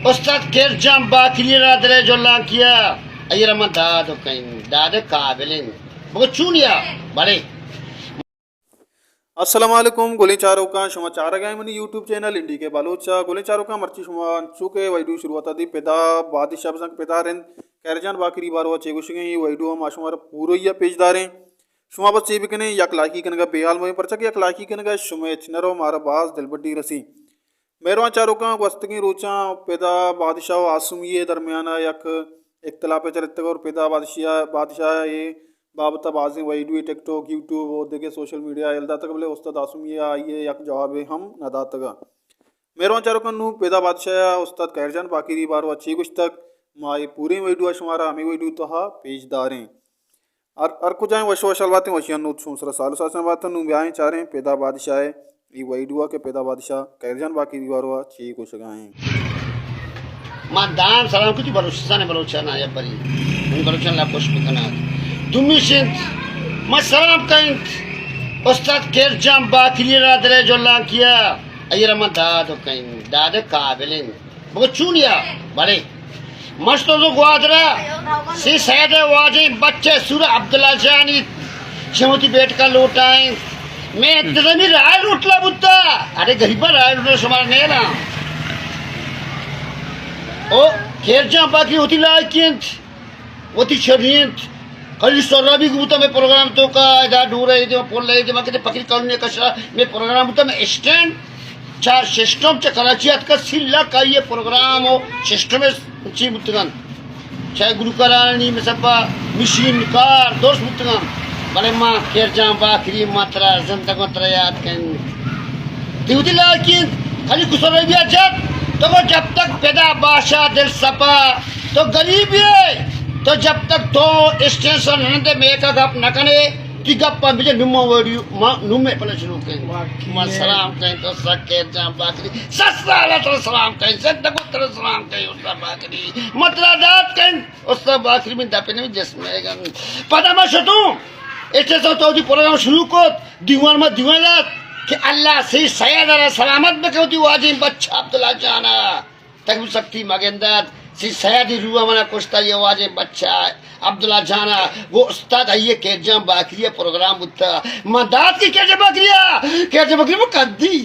استاد کرجان باکری را درے جولانکیا، ایرا من داد کئیں، داد قابلیں۔ بگو چونیا؟ بڑے۔ السلام علیکم گلیں چاروکاں، شما چارگ ءَ منی یوٹیوب چینل انڈی کے بلوچ ءَ۔ گلیں چاروکاں، مرچی شما انچو کہ ویڈیو شروعات ءَ دی پدا بادشاہ بزاں کہ پدا رند کرجان باکری باروا چے گوشگ ءَ ایں، ویڈیو ما شما را پوروئی ءَ پیش داریں۔ شما بس چے بکنیں، یک لائکی کنگا بے حال مبیں، پرچا کہ یک لائکی کنگا شمے چنر و مارا باز دلبڈی رسی۔ مہروان چاروکاں، گوستگیں روچاں پدا بادشاہ و آسمی ءِ درمیان ءَ یک اختلافے چلتگ اور پدا بادشاہ، بادشاہ ءِ بابت ءَ بازیں ویڈیو ٹک ٹاک، یوٹیوب و دگہ سوشل میڈیا ءَ یل داتگ، بلے استاد آسمی ءَ آئی ءَ یک جوابے ہم نہ داتگ۔ مہروان چاروکاں، نوں پدا بادشاہ ءَ استاد خیر جان باقری باروا چے گوشتگ، ما اے پوریں ویڈیو ءَ شمارا ہمے ویڈیو تہا پیش داریں۔ ہر، ہر کجائیں وش وشحال باتیں، وشیاں نوت شون سرا سال و ساساں باتاں۔ نوں بیائیں چاریں پدا بادشاہ ءِ اے ویڈیو ءَ کہ پدا بادشاہ خیر جان باقری باروا چے گوشگا ایں۔ ما دائم سلام کتی بلوچستان ءِ بلوچاں، یا بری من بلوچاں لا خوش بکنات۔ دومی شنت، ما سلام کئینت استاد خیر جان باقری را درے جولانکیا، ایرا من داد کئیں، داد قابلیں۔ بگو چونیا؟ بلے۔ مشتو گوادرا، سی سید واجیں بچے سور عبداللہ جانی چمتی بیٹکا لوٹائیں۔ میں انتظامی رائے روٹلا بوتا۔ ارے غریبا، رائے روٹلا شمار نیلا۔ او خیر جان باقری وتی لائقی انت، وتی شری انت۔ خلیل سرابی گوتا میں پروگرام توکا، ادا ڈورے دے، پل دے، میں کہتے فقیر کالونی کشا میں پروگرام بوتا، میں اسٹینڈ چہ سسٹم چہ کراچی اتکا، سی لاکھ آئی ءِ پروگرام و سسٹم چی بوتگن۔ چاہے گلوکارانی مثل پہ مشین کار درست بوتگن، بلے ما خیر جان باقری ما ترا زندگ و ترا یاد کن۔ دیوتی لائقی خالی کسر بیا جت، تو وہ جب تک پدا بادشاہ دل سپا، تو غریبی ہے، تو جب تک تو اسٹیشن رندے میکا گپ نہ کنے، تی گپ ءَ بجے نوں ما ویڈیو، ما نوں میں پلے شروع کئیں۔ واقعی ما ہے۔ سلام کئیں تو سکیر جان باقری۔ سس سال تر سلام کئیں، سد کو تر سلام کئیں استاد باقری۔ مطلب داد کئیں استاد باقری، من دپے نمی جسم ہے گن۔ پدا ما شتوں، اچھے سو تو دی پروگرام شروع کو، دیوان ما دیوان داد کہ اللہ سی سید را سلامت بکو دی واجی بچہ عبداللہ جانا۔ تک سختی مگندات، سی سیادی روح منا کشتا، یہ واجہ بچہ عبداللہ جانا، وہ استاد آئیے خیر جان باقری پروگرام بوتا۔ من داد کی خیر جان باقری، خیر جان باقری وہ کدی۔